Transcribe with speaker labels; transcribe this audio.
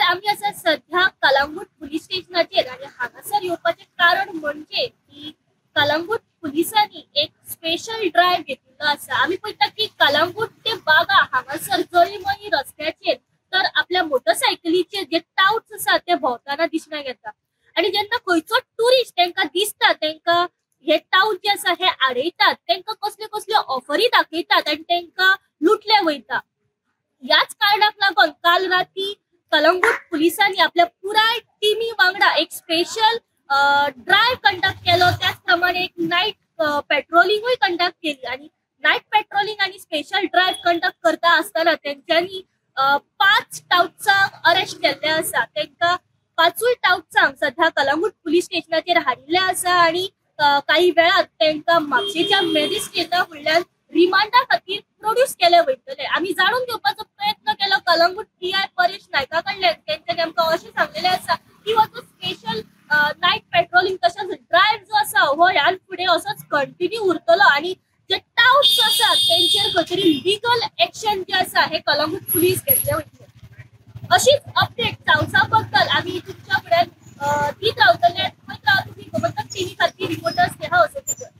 Speaker 1: आमी आसा सध्या कलंगूट पुलीस स्टेशनाचेर आनी हांगासर येवपाचें कारण म्हणजे की कलंगूट पुलिसांनी एक स्पेशल ड्रायव्ह घेतिल्लो आसा. आमी पळयता की कलंगूट ते बागा हांगासर जळीमळी रस्त्याचेर तर आपल्या मोटरसायकलीचेर जे टावट्स आसा ते भोंवतना दिसण्याक येता आनी जेन्ना खंयचो टुरिस्ट तांकां दिसता तांकां हे टावट जे आसा हे आडयतात, तांकां कसल्यो कसल्यो ऑफरी दाखयतात आनी तांकां लुटले वयता. ह्याच कारणाक लागून काल राती कलंगूट पुलिसांनी आपल्या पुराय टिमी वांगडा एक स्पेशल ड्रायव्ह कंडक्ट केलो. त्याच प्रमाणे एक नायट पेट्रोलिंगूय कंडक्ट केली आनी नायट पेट्रोलिंग आनी स्पेशल ड्रायव्ह कंडक्ट करता आसतना तेंच्यांनी 5 टावट्सांक अरेस्ट केल्ले आसा. तांकां 5 टावट्सांक सध्या कलंगूट पुलीस स्टेशनाचेर हाडिल्ले आसा आनी काही वेळात तांकां म्हापशेच्या मॅजिस्ट्रेटा फुडल्यान रिमांडा खातीर प्रोड्यूस केले वयतले. आमी जाणून घेवपाचो प्रयत्न केलो कलंगूट पीआय परेश नायका कडल्यान. तेंच्यांनी आमकां अशें सांगलेलें आसा की हो जो स्पेशल नायट पेट्रोलिंग तशेंच ड्रायव्ह जो आसा हो ह्यान फुडें असोच कंटिन्यू उरतलो आनी जे टावट्स आसात तेंचेर खंय तरी लिगल एक्शन जे आसा हे कलंगूट पुलीस घेतले वयतले. अशीच अपडेट टावट्सा बद्दल